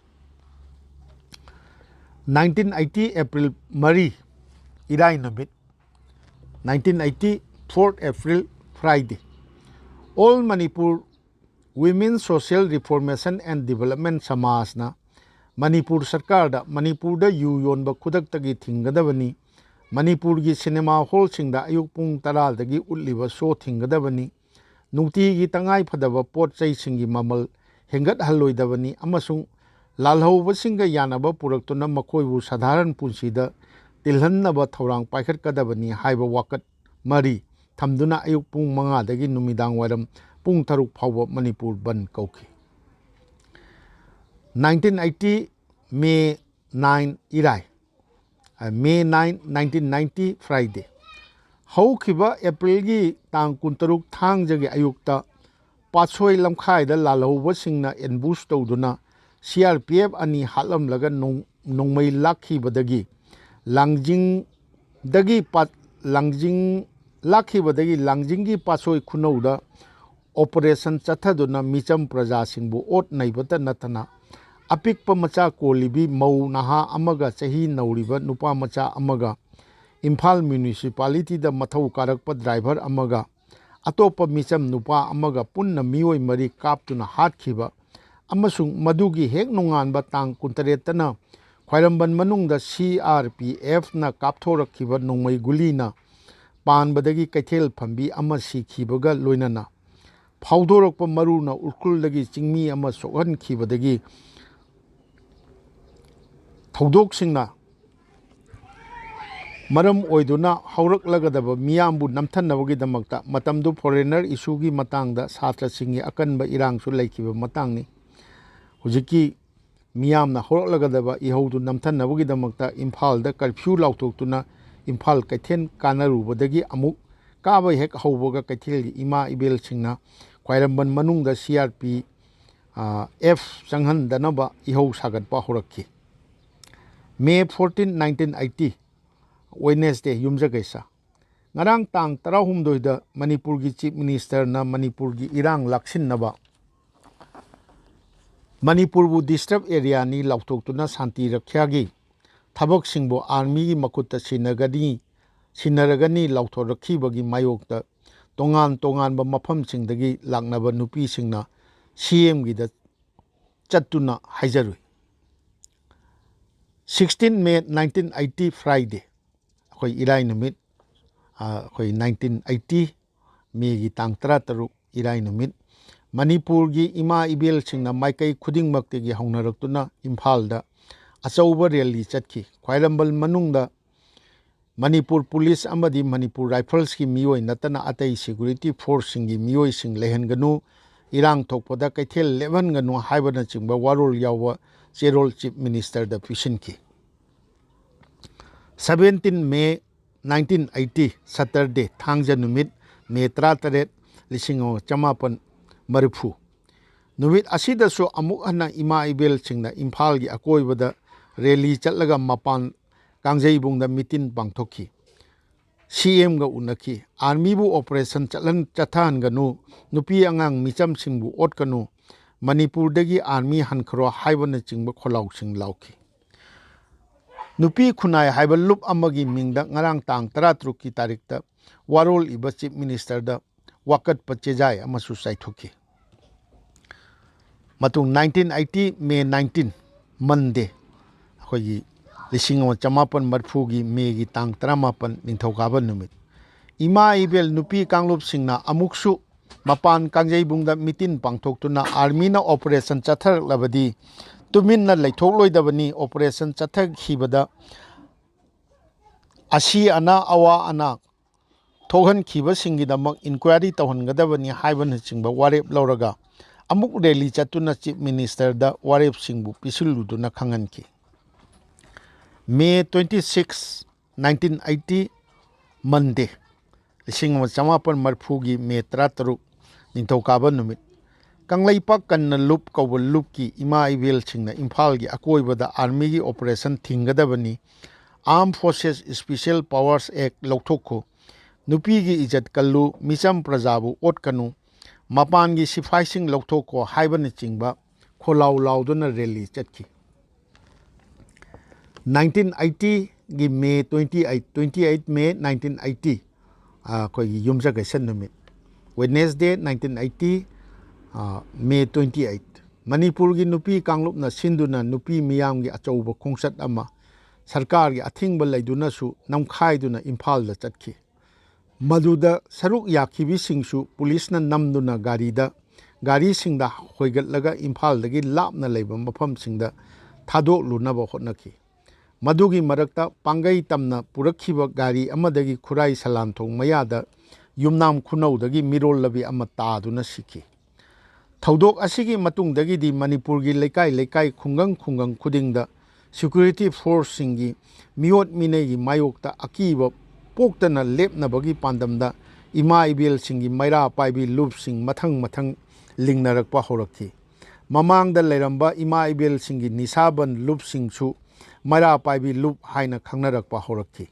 ꯅꯥꯏꯟꯇꯤꯟ ꯑꯩꯠꯇꯤ ꯑꯦꯄ꯭ꯔꯤꯜ ꯃꯔꯤ, ꯏꯔꯥꯏ ꯅꯨꯃꯤꯠ, nineteen eighty, fourth April, Friday, All Manipur Women Social Reformation and Development ꯁꯃꯥꯖꯅ ꯃꯅꯤꯄꯨꯔ ꯁꯔꯀꯥꯔꯗ ꯃꯅꯤꯄꯨꯔꯗ ꯌꯨ ꯌꯣꯟꯕ ꯈꯨꯗꯛꯇꯒꯤ ꯊꯤꯡꯒꯗꯕꯅꯤ, ꯃꯅꯤꯄꯨꯔꯒꯤ ꯁꯤꯅꯦꯃꯥ ꯍꯣꯜꯁꯤꯡꯗ ꯑꯌꯨꯛ ꯄꯨꯡ ꯇꯔꯥꯗꯒꯤ ꯎꯠꯂꯤꯕ ꯁꯣ ꯊꯤꯡꯒꯗꯕꯅꯤ, ꯅꯨꯡꯇꯤꯒꯤ ꯇꯉꯥꯏ ꯐꯗꯕ ꯄꯣꯠ ꯆꯩꯁꯤꯡꯒꯤ ꯃꯃꯜ ꯍꯦꯟꯒꯠꯍꯜꯂꯣꯏꯗꯕꯅꯤ ꯑꯃꯁꯨꯡ ꯂꯥꯜꯍꯧꯕꯁꯤꯡꯒ ꯌꯥꯅꯕ ꯄꯨꯔꯛꯇꯨꯅ ꯃꯈꯣꯏꯕꯨ ꯁꯥꯙꯥꯔꯟ ꯄꯨꯟꯁꯤꯗ ꯇꯤꯜꯍꯟꯅꯕ ꯊꯧꯔꯥꯡ ꯄꯥꯏꯈꯠꯀꯗꯕꯅꯤ ꯍꯥꯏꯕ ꯋꯥꯀꯠ ꯃꯔꯤ ꯊꯝꯗꯨꯅ ꯑꯌꯨꯛ ꯄꯨꯡ ꯃꯉꯥꯗꯒꯤ ꯅꯨꯃꯤꯗꯥꯡ ꯋꯥꯏꯔꯝ ꯄꯨꯡ ꯇꯔꯨꯛ ꯐꯥꯎꯕ ꯃꯅꯤꯄꯨꯔ ꯕꯟꯗ ꯀꯧꯈꯤ꯫ Nineteen eighty May nine, ꯏꯔꯥꯏ, May nine, nineteen ninety, Friday꯫ ꯍꯧꯈꯤꯕ ꯑꯦꯄ꯭ꯔꯤꯜꯒꯤ ꯇꯥꯡ ꯀꯨꯟꯇꯔꯨꯛ ꯊꯥꯡꯖꯒꯤ ꯑꯌꯨꯛꯇ ꯄꯥꯠꯁꯣꯏ ꯂꯝꯈꯥꯏꯗ ꯂꯥꯜꯍꯧꯕꯁꯤꯡꯅ ꯑꯦꯝꯕꯨꯁ ꯇꯧꯗꯨꯅ ꯁꯤ ꯑꯥꯔ ꯄꯤ ꯑꯦꯐ ꯑꯅꯤ ꯍꯥꯠꯂꯝꯂꯒ ꯅꯣꯡ-, ꯅꯣꯡꯃꯩ ꯂꯥꯛꯈꯤꯕꯗꯒꯤ ꯂꯥꯡꯖꯤꯡꯗꯒꯤ ꯄꯥꯠ-, ꯂꯥꯡꯖꯤꯡ ꯂꯥꯛꯈꯤꯕꯗꯒꯤ ꯂꯥꯡꯖꯤꯡꯒꯤ ꯄꯥꯠꯁꯣꯏ ꯈꯨꯅꯧꯗ ꯑꯣꯄꯔꯦꯁꯟ ꯆꯠꯊꯗꯨꯅ ꯃꯤꯆꯝ ꯄ꯭ꯔꯖꯥꯁꯤꯡꯕꯨ ꯑꯣꯠ ꯅꯩꯕꯇ ꯅꯠꯇꯅ ꯑꯄꯤꯛꯄ ꯃꯆꯥ ꯀꯣꯜꯂꯤꯕꯤ ꯃꯧ ꯅꯍꯥ ꯑꯃꯒ ꯆꯍꯤ ꯅꯧꯔꯤꯕ ꯅꯨꯄꯥ ꯃꯆꯥ ꯑꯃꯒ ꯏꯝꯐꯥꯜ ꯃ꯭ꯌꯨꯅꯤꯁꯤꯄꯥꯂꯤꯇꯤꯗ ꯃꯊꯧ ꯀꯥꯔꯛꯄ ꯗ꯭ꯔꯥꯏꯚꯔ ꯑꯃꯒ ꯑꯇꯣꯞꯄ ꯃꯤꯆꯝ ꯅꯨꯄꯥ ꯑꯃꯒ ꯄꯨꯟꯅ ꯃꯤꯑꯣꯏ ꯃꯔꯤ ꯀꯥꯞꯇꯨꯅ ꯍꯥꯠꯈꯤꯕ ꯑꯃꯁꯨꯡ ꯃꯗꯨꯒꯤ ꯍꯦꯛ ꯅꯣꯡꯉꯥꯟꯕ ꯇꯥꯡ ꯀꯨꯟꯇꯔꯦꯠꯇꯅ ꯈ꯭ꯋꯥꯏꯔꯝꯕꯟ ꯃꯅꯨꯡꯗ ꯁꯤ ꯑꯥꯔ ꯄꯤ ꯑꯦꯐꯅ ꯀꯥꯞꯊꯣꯔꯛꯈꯤꯕ ꯅꯣꯡꯃꯩ ꯒꯨꯂꯤꯅ ꯄꯥꯟꯕꯗꯒꯤ ꯀꯩꯊꯦꯜ ꯐꯝꯕꯤ ꯑꯃ ꯁꯤꯈꯤꯕꯒ ꯂꯣꯏꯅꯅ ꯐꯥꯎꯗꯣꯔꯛꯄ ꯃꯔꯨꯅ ꯎꯈ꯭ꯔꯨꯜꯗꯒꯤ ꯆꯤꯡꯃꯤ ꯑꯃ ꯁꯣꯛꯍꯟꯈꯤꯕꯗꯒꯤ ꯊꯧꯗꯣꯛꯁꯤꯡꯅ ꯃꯔꯝ ꯑꯣꯏꯗꯨꯅ ꯍꯧꯔꯛꯂꯒꯗꯕ ꯃꯤꯌꯥꯝꯕꯨ ꯅꯝꯊꯅꯕꯒꯤꯗꯃꯛꯇ ꯃꯇꯝꯗꯨ ꯐꯣꯔꯦꯅꯔ ꯏꯁꯨꯒꯤ ꯃꯇꯥꯡꯗ ꯁꯥꯇ꯭ꯔꯁꯤꯡꯒꯤ ꯑꯀꯟꯕ ꯏꯔꯥꯡꯁꯨ ꯂꯩꯈꯤꯕ ꯃꯇꯥꯡꯅꯤ꯫ ꯍꯧꯖꯤꯛꯀꯤ ꯃꯤꯌꯥꯝꯅ ꯍꯧꯔꯛꯂꯒꯗꯕ ꯏꯍꯧꯗꯨ ꯅꯝꯊꯅꯕꯒꯤꯗꯃꯛꯇ ꯏꯝꯐꯥꯜꯗ ꯀꯔꯐ꯭ꯌꯨ ꯂꯥꯎꯊꯣꯛꯇꯨꯅ ꯏꯝꯐꯥꯜ ꯀꯩꯊꯦꯜ ꯀꯥꯅꯔꯨꯕꯗꯒꯤ ꯑꯃꯨꯛ ꯀꯥꯕ ꯍꯦꯛ ꯍꯧꯕꯒ ꯀꯩꯊꯦꯜꯒꯤ ꯏꯃꯥ ꯏꯕꯦꯜꯁꯤꯡꯅ ꯈ꯭ꯋꯥꯏꯔꯝꯕꯟ ꯃꯅꯨꯡꯗ ꯁꯤ ꯑꯥꯔ ꯄꯤ ꯑꯦꯐ ꯆꯪꯍꯟꯗꯅꯕ ꯏꯍꯧ ꯁꯥꯒꯠꯄ ꯍꯧꯔꯛꯈꯤ꯫ May fourteen, nineteen eighty, Wednesday, ꯌꯨꯝꯖꯀꯩꯁ꯫ ꯉꯔꯥꯡ ꯇꯥꯡ ꯇꯔꯥꯍꯨꯝꯗꯣꯏꯗ ꯃꯅꯤꯄꯨꯔꯒꯤ ꯆꯤꯐ ꯃꯤꯅꯤꯁꯇꯔꯅ ꯃꯅꯤꯄꯨꯔꯒꯤ ꯏꯔꯥꯡ ꯂꯥꯛꯁꯤꯟꯅꯕ ꯃꯅꯤꯄꯨꯔꯕꯨ ꯗꯤꯁꯇꯔꯕ ꯑꯦꯔꯤꯌꯥꯅꯤ ꯂꯥꯎꯊꯣꯛꯇꯨꯅ ꯁꯥꯟꯇꯤ ꯔꯛꯈ꯭ꯌꯥꯒꯤ ꯊꯕꯛꯁꯤꯡꯕꯨ ꯑꯥꯔꯃꯤꯒꯤ ꯃꯈꯨꯠꯇ ꯁꯤꯟꯅꯒꯅꯤ, ꯁꯤꯟꯅꯔꯒꯅꯤ ꯂꯥꯎꯊꯣꯔꯛꯈꯤꯕꯒꯤ ꯃꯥꯌꯣꯛꯇ ꯇꯣꯉꯥꯟ ꯇꯣꯉꯥꯟꯕ ꯃꯐꯝꯁꯤꯡꯗꯒꯤ ꯂꯥꯛꯅꯕ ꯅꯨꯄꯤꯁꯤꯡꯅ ꯁꯤ ꯑꯦꯝꯒꯤꯗ ꯆꯠꯇꯨꯅ ꯍꯥꯏꯖꯔꯨꯏ꯫ Sixteen May nineteen eighty, Friday, ꯑꯩꯈꯣꯏ ꯏꯔꯥꯏ ꯅꯨꯃꯤꯠ, ꯑ, ꯑꯩꯈꯣꯏ nineteen eighty, ꯃꯦꯒꯤ ꯇꯥꯡ ꯇꯔꯥꯇꯔꯨꯛ, ꯏꯔꯥꯏ ꯅꯨꯃꯤꯠ, ꯃꯅꯤꯄꯨꯔꯒꯤ ꯏꯃꯥ ꯏꯕꯦꯜꯁꯤꯡꯅ ꯃꯥꯏꯀꯩ ꯈꯨꯗꯤꯡꯃꯛꯇꯒꯤ ꯍꯧꯅꯔꯛꯇꯨꯅ ꯏꯝꯐꯥꯜꯗ ꯑꯆꯧꯕ ꯔꯦꯂꯤ ꯆꯠꯈꯤ꯫ ꯈ꯭ꯋꯥꯏꯔꯝꯕꯟ ꯃꯅꯨꯡꯗ ꯃꯅꯤꯄꯨꯔ ꯄꯨꯂꯤꯁ ꯑꯃꯗꯤ ꯃꯅꯤꯄꯨꯔ ꯔꯥꯏꯐꯜꯁꯀꯤ ꯃꯤꯑꯣꯏ ꯅꯠꯇꯅ ꯑꯇꯩ ꯁꯦꯀ꯭ꯌꯨꯔꯤꯇꯤ ꯐꯣꯔꯁꯁꯤꯡꯒꯤ ꯃꯤꯑꯣꯏꯁꯤꯡ ꯂꯩꯍꯟꯒꯅꯨ, ꯏꯔꯥꯡ ꯊꯣꯛꯄꯗ ꯀꯩꯊꯦꯜ ꯂꯦꯞꯍꯟꯒꯅꯨ ꯍꯥꯏꯕꯅꯆꯤꯡꯕ ꯋꯥꯔꯣꯜ ꯌꯥꯎꯕ ꯆꯦꯔꯣꯜ chief ꯃꯤꯅꯤꯁꯇꯔꯗ ꯄꯤꯁꯤꯟꯈꯤ꯫ Seventeen May nineteen eighty, Saturday, ꯊꯥꯡꯖ ꯅꯨꯃꯤꯠ, ꯃꯦ ꯇꯔꯥꯇꯔꯦꯠ, ꯂꯤꯁꯤꯡ ꯑꯃ ꯆꯃꯥꯄꯟ ꯃꯔꯤꯐꯨ꯫ ꯅꯨꯃꯤꯠ ꯑꯁꯤꯗꯁꯨ ꯑꯃꯨꯛ ꯍꯟꯅ ꯏꯃꯥ ꯏꯕꯦꯜꯁꯤꯡꯅ ꯏꯝꯐꯥꯜꯒꯤ ꯑꯀꯣꯏꯕꯗ ꯔꯦꯂꯤ ꯆꯠꯂꯒ ꯃꯄꯥꯟ ꯀꯥꯡꯖꯩꯕꯨꯡꯗ ꯃꯤꯇꯤꯟ ꯄꯥꯡꯊꯣꯛꯈꯤ꯫ ꯁꯤ ꯑꯦꯝꯒ ꯎꯅꯈꯤ꯫ ꯑꯥꯔꯃꯤꯕꯨ ꯑꯣꯄꯔꯦꯁꯟ ꯆꯠꯍꯟ-, ꯆꯠꯊꯍꯟꯒꯅꯨ, ꯅꯨꯄꯤ ꯑꯉꯥꯡ ꯃꯤꯆꯝꯁꯤꯡꯕꯨ ꯑꯣꯠꯀꯅꯨ, ꯃꯅꯤꯄꯨꯔꯗꯒꯤ ꯑꯥꯔꯃꯤ ꯍꯟꯈ꯭ꯔꯣ ꯍꯥꯏꯕꯅꯆꯤꯡꯕ ꯈꯣꯜꯂꯥꯎꯁꯤꯡ ꯂꯥꯎꯈꯤ꯫ ꯅꯨꯄꯤ ꯈꯨꯟꯅꯥꯏ ꯍꯥꯏꯕ ꯂꯨꯞ ꯑꯃꯒꯤ ꯃꯤꯡꯗ ꯉꯔꯥꯡ ꯇꯥꯡ ꯇꯔꯥꯇꯔꯨꯛꯀꯤ ꯇꯥꯔꯤꯛꯇ ꯋꯥꯔꯣꯜ ꯏꯕ ꯆꯤꯐ ꯃꯤꯅꯤꯁꯇꯔꯗ ꯋꯥꯀꯠꯄ ꯆꯦꯖꯥꯏ ꯑꯃꯁꯨ ꯆꯥꯏꯊꯣꯛꯈꯤ꯫ ꯃꯇꯨꯡ nineteen eighty, May nineteen, Monday, ꯑꯩꯈꯣꯏꯒꯤ ꯂꯤꯁꯤꯡ ꯑꯃ ꯆꯃꯥꯄꯟ ꯃꯔꯤꯐꯨꯒꯤ ꯃꯦꯒꯤ ꯇꯥꯡ ꯇꯔꯥꯃꯥꯄꯟ, ꯅꯤꯡꯊꯧꯀꯥꯕ ꯅꯨꯃꯤꯠ, ꯏꯃꯥ ꯏꯕꯦꯜ ꯅꯨꯄꯤ ꯀꯥꯡꯂꯨꯞꯁꯤꯡꯅ ꯑꯃꯨꯛꯁꯨ ꯃꯄꯥꯟ ꯀꯥꯡꯖꯩꯕꯨꯡꯗ ꯃꯤꯇꯤꯟ ꯄꯥꯡꯊꯣꯛꯇꯨꯅ ꯑꯥꯔꯃꯤꯅ ꯑꯣꯄꯔꯦꯁꯟ ꯆꯠꯊꯔꯛꯂꯕꯗꯤ ꯇꯨꯃꯤꯟꯅ ꯂꯩꯊꯣꯛꯂꯣꯏꯗꯕꯅꯤ, ꯑꯣꯄꯔꯦꯁꯟ ꯆꯠꯊꯈꯤꯕꯗ ꯑꯁꯤ ꯑꯅꯥ, ꯑꯋꯥ ꯑꯅꯥ ꯊꯣꯛꯍꯟꯈꯤꯕꯁꯤꯡꯒꯤꯗꯃꯛ ꯏꯟꯀ꯭ꯋꯥꯏꯔꯤ ꯇꯧꯍꯟꯒꯗꯕꯅꯤ ꯍꯥꯏꯕꯅꯆꯤꯡꯕ ꯋꯥꯔꯦꯞ ꯂꯧꯔꯒ ꯑꯃꯨꯛ ꯔꯦꯂꯤ ꯆꯠꯇꯨꯅ chief ꯃꯤꯅꯤꯁꯇꯔꯗ ꯋꯥꯔꯦꯞꯁꯤꯡꯕꯨ ꯄꯤꯁꯤꯜꯂꯨꯗꯨꯅ ꯈꯪꯍꯟꯈꯤ꯫ May twenty six, nineteen eighty, Monday, ꯂꯤꯁꯤꯡ ꯑꯃ ꯆꯃꯥꯄꯟ ꯃꯔꯤꯐꯨꯒꯤ ꯃꯦ ꯇꯔꯥꯇꯔꯨꯛ, ꯅꯤꯡꯊꯧꯀꯥꯕ ꯅꯨꯃꯤꯠ, ꯀꯪꯂꯩꯄꯥꯛ ꯀꯟꯅ ꯂꯨꯞ ꯀꯧꯕ ꯂꯨꯞꯀꯤ ꯏꯃꯥ ꯏꯕꯦꯜꯁꯤꯡꯅ ꯏꯝꯐꯥꯜꯒꯤ ꯑꯀꯣꯏꯕꯗ ꯑꯥꯔꯃꯤꯒꯤ ꯑꯣꯄꯔꯦꯁꯟ ꯊꯤꯡꯒꯗꯕꯅꯤ, Armed Forces Special Powers Act ꯂꯧꯊꯣꯛꯈꯣ, ꯅꯨꯄꯤꯒꯤ ꯏꯖꯠ ꯀꯜꯂꯨ, ꯃꯤꯆꯝ ꯄ꯭ꯔꯖꯥꯕꯨ ꯑꯣꯠꯀꯅꯨ, ꯃꯄꯥꯟꯒꯤ ꯁꯤꯐꯥꯏꯁꯤꯡ ꯂꯧꯊꯣꯛꯈꯣ ꯍꯥꯏꯕꯅꯆꯤꯡꯕ ꯈꯣꯜꯂꯥꯎ ꯂꯥꯎꯗꯨꯅ ꯔꯦꯂꯤ ꯆꯠꯈꯤ꯫ Nineteen eightyꯒꯤ May twenty eight, twenty eight May nineteen eighty, ꯑꯩꯈꯣꯏꯒꯤ ꯌꯨꯝꯁꯀꯩꯁ ꯅꯨꯃꯤꯠ, Wednesday, nineteen eighty, ꯑ, May twenty eight, ꯃꯅꯤꯄꯨꯔꯒꯤ ꯅꯨꯄꯤ ꯀꯥꯡꯂꯨꯞꯅ ꯁꯤꯟꯗꯨꯅ ꯅꯨꯄꯤ ꯃꯤꯌꯥꯝꯒꯤ ꯑꯆꯧꯕ ꯈꯣꯡꯆꯠ ꯑꯃ ꯁꯔꯀꯥꯔꯒꯤ ꯑꯊꯤꯡꯕ ꯂꯩꯗꯨꯅꯁꯨ ꯅꯝꯈꯥꯏꯗꯨꯅ ꯏꯝꯐꯥꯜꯗ ꯆꯠꯈꯤ꯫ ꯃꯗꯨꯗ ꯁꯔꯨꯛ ꯌꯥꯈꯤꯕꯁꯤꯡꯁꯨ ꯄꯨꯂꯤꯁꯅ ꯅꯝꯗꯨꯅ ꯒꯥꯔꯤꯗ, ꯒꯥꯔꯤꯁꯤꯡꯗ ꯍꯣꯏꯒꯠꯂꯒ ꯏꯝꯐꯥꯜꯗꯒꯤ ꯂꯥꯞꯅ ꯂꯩꯕ ꯃꯐꯝꯁꯤꯡꯗ ꯊꯥꯗꯣꯛꯂꯨꯅꯕ ꯍꯣꯠꯅꯈꯤ꯫ ꯃꯗꯨꯒꯤ ꯃꯔꯛꯇ ꯄꯥꯡꯒꯩ ꯇꯝꯅ ꯄꯨꯔꯛꯈꯤꯕ ꯒꯥꯔꯤ ꯑꯃꯗꯒꯤ ꯈꯨꯔꯥꯏ ꯁꯂꯥꯟꯊꯣꯡ ꯃꯌꯥꯗ ꯌꯨꯝꯅꯥꯝ ꯈꯨꯅꯧꯗꯒꯤ ꯃꯤꯔꯣꯜ ꯂꯝꯕꯤ ꯑꯃ ꯇꯥꯗꯨꯅ ꯁꯤꯈꯤ꯫ ꯊꯧꯗꯣꯛ ꯑꯁꯤꯒꯤ ꯃꯇꯨꯡꯗꯒꯤꯗꯤ ꯃꯅꯤꯄꯨꯔꯒꯤ ꯂꯩꯀꯥꯏ ꯂꯩꯀꯥꯏ, ꯈꯨꯡꯒꯪ ꯈꯨꯡꯒꯪ ꯈꯨꯗꯤꯡꯗ ꯁꯦꯀ꯭ꯌꯨꯔꯤꯇꯤ ꯐꯣꯔꯁꯁꯤꯡꯒꯤ ꯃꯤꯑꯣꯠ ꯃꯤꯅꯩꯒꯤ ꯃꯥꯌꯣꯛꯇ ꯑꯀꯤꯕ ꯄꯣꯛꯇꯅ ꯂꯦꯞꯅꯕꯒꯤ ꯄꯥꯟꯗꯝꯗ ꯏꯃꯥ ꯏꯕꯦꯜꯁꯤꯡꯒꯤ ꯃꯩꯔꯥ ꯄꯥꯏꯕꯤ ꯂꯨꯞꯁꯤꯡ ꯃꯊꯪ ꯃꯊꯪ ꯂꯤꯡꯅꯔꯛꯄ ꯍꯧꯔꯛꯈꯤ꯫ ꯃꯃꯥꯡꯗ ꯂꯩꯔꯝꯕ ꯏꯃꯥ ꯏꯕꯦꯜꯁꯤꯡꯒꯤ ꯅꯤꯁꯥꯕꯟ ꯂꯨꯞꯁꯤꯡꯁꯨ ꯃꯩꯔꯥ ꯄꯥꯏꯕꯤ ꯂꯨꯞ ꯍꯥꯏꯅ ꯈꯪꯅꯔꯛꯄ ꯍꯧꯔꯛꯈꯤ꯫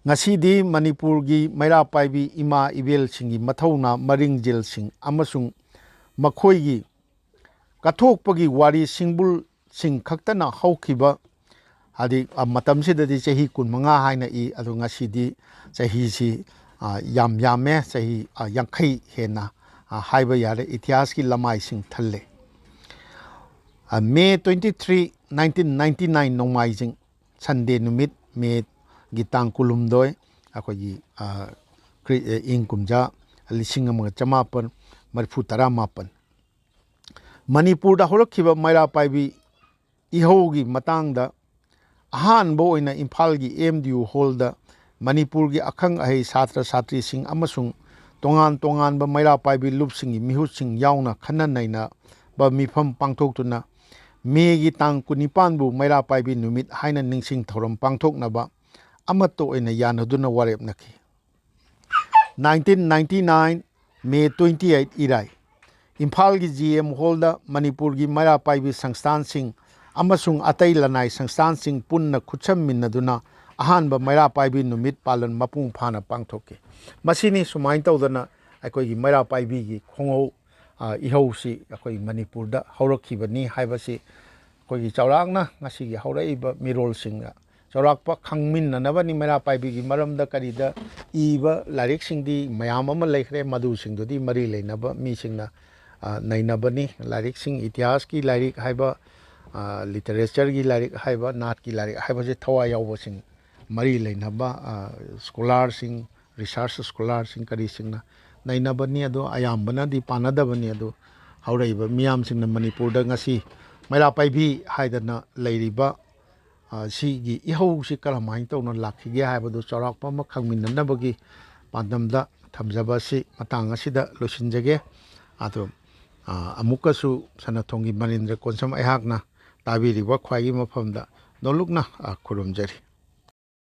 ꯉꯁꯤꯗꯤ ꯃꯅꯤꯄꯨꯔꯒꯤ ꯃꯩꯔꯥ ꯄꯥꯏꯕꯤ ꯏꯃꯥ ꯏꯕꯦꯜꯁꯤꯡꯒꯤ ꯃꯊꯧꯅꯥ ꯃꯔꯤꯡꯖꯦꯜꯁꯤꯡ ꯑꯃꯁꯨꯡ ꯃꯈꯣꯏꯒꯤ ꯀꯠꯊꯣꯛꯄꯒꯤ ꯋꯥꯔꯤ ꯁꯤꯡꯕꯨꯜꯁꯤꯡ ꯈꯛꯇꯅ ꯍꯧꯈꯤꯕ, ꯍꯥꯏꯗꯤ, ꯑ, ꯃꯇꯝꯁꯤꯗꯗꯤ ꯆꯍꯤ ꯀꯨꯟꯃꯉꯥ ꯍꯥꯏꯅ ꯏ, ꯑꯗꯣ ꯉꯁꯤꯗꯤ ꯆꯍꯤꯁꯤ, ꯑ, ꯌꯥꯝ ꯌꯥꯝꯃꯦ, ꯆꯍꯤ, ꯑ, ꯌꯥꯡꯈꯩ ꯍꯦꯟꯅ, ꯑ, ꯍꯥꯏꯕ ꯌꯥꯔꯦ, ꯏꯇꯤꯍꯥꯁꯀꯤ ꯂꯃꯥꯏꯁꯤꯡ ꯊꯜꯂꯦ꯫ ꯑ, May twenty three, nineteen ninety nine, ꯅꯣꯡꯃꯥꯏꯖꯤꯡ, ꯁꯟꯗꯦ ꯅꯨꯃꯤꯠ, ꯃꯦꯒꯤ ꯇꯥꯡ ꯀꯨꯟꯍꯨꯝꯗꯣꯏ, ꯑꯩꯈꯣꯏꯒꯤ, ꯑ, ꯈ꯭ꯔꯤ-, ꯑ, ꯏꯪ ꯀꯨꯝꯖꯥ ꯂꯤꯁꯤꯡ ꯑꯃꯒ ꯆꯃꯥꯄꯟ ꯃꯔꯤꯐꯨ ꯇꯔꯥ ꯃꯥꯄꯟ꯫ ꯃꯅꯤꯄꯨꯔꯗ ꯍꯧꯔꯛꯈꯤꯕ ꯃꯩꯔꯥ ꯄꯥꯏꯕꯤ ꯏꯍꯧꯒꯤ ꯃꯇꯥꯡꯗ ꯑꯍꯥꯟꯕ ꯑꯣꯏꯅ ꯏꯝꯐꯥꯜꯒꯤ M D U ꯍꯣꯜꯗ ꯃꯅꯤꯄꯨꯔꯒꯤ ꯑꯈꯪ ꯑꯍꯩ, ꯁꯥꯇ꯭ꯔ ꯁꯥꯇ꯭ꯔꯤꯁꯤꯡ ꯑꯃꯁꯨꯡ ꯇꯣꯉꯥꯟ ꯇꯣꯉꯥꯟꯕ ꯃꯩꯔꯥ ꯄꯥꯏꯕꯤ ꯂꯨꯞꯁꯤꯡꯒꯤ ꯃꯤꯍꯨꯠꯁꯤꯡ ꯌꯥꯎꯅ ꯈꯟꯅ ꯅꯩꯅꯕ ꯃꯤꯐꯝ ꯄꯥꯡꯊꯣꯛꯇꯨꯅ ꯃꯦꯒꯤ ꯇꯥꯡ ꯀꯨꯟꯅꯤꯄꯥꯟꯕꯨ ꯃꯩꯔꯥ ꯄꯥꯏꯕꯤ ꯅꯨꯃꯤꯠ ꯍꯥꯏꯅ ꯅꯤꯡꯁꯤꯡ ꯊꯧꯔꯝ ꯄꯥꯡꯊꯣꯛꯅꯕ ꯑꯃꯠꯇ ꯑꯣꯏꯅ ꯌꯥꯅꯗꯨꯅ ꯋꯥꯔꯦꯞꯅꯈꯤ꯫ Nineteen ninety nine, May twenty eight, ꯏꯔꯥꯏ, ꯏꯝꯐꯥꯜꯒꯤ G M ꯍꯣꯜꯗ ꯃꯅꯤꯄꯨꯔꯒꯤ ꯃꯩꯔꯥ ꯄꯥꯏꯕꯤ ꯁꯪꯁꯊꯥꯟꯁꯤꯡ ꯑꯃꯁꯨꯡ ꯑꯇꯩ ꯂꯅꯥꯏ ꯁꯪꯁꯊꯥꯟꯁꯤꯡ ꯄꯨꯟꯅ ꯈꯨꯠꯁꯝꯃꯤꯟꯅꯗꯨꯅ ꯑꯍꯥꯟꯕ ꯃꯩꯔꯥ ꯄꯥꯏꯕꯤ ꯅꯨꯃꯤꯠ ꯄꯥꯂꯟ ꯃꯄꯨꯡ ꯐꯥꯅ ꯄꯥꯡꯊꯣꯛꯈꯤ꯫ ꯃꯁꯤꯅꯤ ꯁꯨꯃꯥꯏꯅ ꯇꯧꯗꯅ ꯑꯩꯈꯣꯏꯒꯤ ꯃꯩꯔꯥ ꯄꯥꯏꯕꯤꯒꯤ ꯈꯣꯡꯍꯧ, ꯑ, ꯏꯍꯧꯁꯤ ꯑꯩꯈꯣꯏ ꯃꯅꯤꯄꯨꯔꯗ ꯍꯧꯔꯛꯈꯤꯕꯅꯤ ꯍꯥꯏꯕꯁꯤ ꯑꯩꯈꯣꯏꯒꯤ ꯆꯥꯎꯔꯥꯛꯅ ꯉꯁꯤꯒꯤ ꯍꯧꯔꯛꯏꯕ ꯃꯤꯔꯣꯜꯁꯤꯡꯅ ꯆꯥꯎꯔꯥꯛꯄ ꯈꯪꯃꯤꯟꯅꯅꯕꯅꯤ꯫ ꯃꯩꯔꯥ ꯄꯥꯏꯕꯤꯒꯤ ꯃꯔꯝꯗ ꯀꯔꯤꯗ ꯏꯕ ꯂꯥꯏꯔꯤꯛꯁꯤꯡꯗꯤ ꯃꯌꯥꯝ ꯑꯃ ꯂꯩꯈ꯭ꯔꯦ, ꯃꯗꯨꯁꯤꯡꯗꯨꯗꯤ ꯃꯔꯤ ꯂꯩꯅꯕ ꯃꯤꯁꯤꯡꯅ ꯑ, ꯅꯩꯅꯕꯅꯤ꯫ ꯂꯥꯏꯔꯤꯛꯁꯤꯡ, ꯏꯇꯤꯍꯥꯁꯀꯤ ꯂꯥꯏꯔꯤꯛ ꯍꯥꯏꯕ, ꯑ, ꯂꯤꯇꯔꯦꯆꯔꯒꯤ ꯂꯥꯏꯔꯤꯛ ꯍꯥꯏꯕ, ꯅꯥꯠꯀꯤ ꯂꯥꯏꯔꯤꯛ ꯍꯥꯏꯕꯁꯦ ꯊꯋꯥꯏ ꯌꯥꯎꯕꯁꯤꯡ, ꯃꯔꯤ ꯂꯩꯅꯕ, ꯑ, ꯁ꯭ꯀꯣꯂꯥꯔꯁꯤꯡ, ꯔꯤꯁꯥꯔꯁ ꯁ꯭ꯀꯣꯂꯥꯔꯁꯤꯡ ꯀꯔꯤꯁꯤꯡꯅ ꯅꯩꯅꯕꯅꯤ꯫ ꯑꯗꯣ ꯑꯌꯥꯝꯕꯅꯗꯤ ꯄꯥꯅꯗꯕꯅꯤ꯫ ꯑꯗꯨ ꯍꯧꯔꯛꯏꯕ ꯃꯤꯌꯥꯝꯁꯤꯡꯅ ꯃꯅꯤꯄꯨꯔꯗ ꯉꯁꯤ ꯃꯩꯔꯥ ꯄꯥꯏꯕꯤ ꯍꯥꯏꯗꯅ ꯂꯩꯔꯤꯕ, ꯑ, ꯁꯤꯒꯤ ꯏꯍꯧꯁꯤ ꯀꯔꯝꯍꯥꯏꯅ ꯇꯧꯅ ꯂꯥꯛꯈꯤꯒꯦ ꯍꯥꯏꯕꯗꯨ ꯆꯥꯎꯔꯥꯛꯄ ꯑꯃ ꯈꯪꯃꯤꯟꯅꯅꯕꯒꯤ ꯄꯥꯟꯗꯝꯗ ꯊꯝꯖꯕ ꯑꯁꯤ ꯃꯇꯥꯡ ꯑꯁꯤꯗ ꯂꯣꯏꯁꯤꯟꯖꯒꯦ꯫ ꯑꯗꯣ, ꯑ, ꯑꯃꯨꯛꯀꯁꯨ ꯁꯅꯥꯊꯣꯡꯒꯤ ꯃꯅꯤꯟꯗ꯭ꯔ ꯀꯣꯟꯁꯝ ꯑꯩꯍꯥꯛꯅ ꯇꯥꯕꯤꯔꯤꯕ ꯈ꯭ꯋꯥꯏꯒꯤ ꯃꯐꯝꯗ ꯅꯣꯂꯨꯛꯅ, ꯑ, ꯈꯨꯔꯨꯝꯖꯔꯤ꯫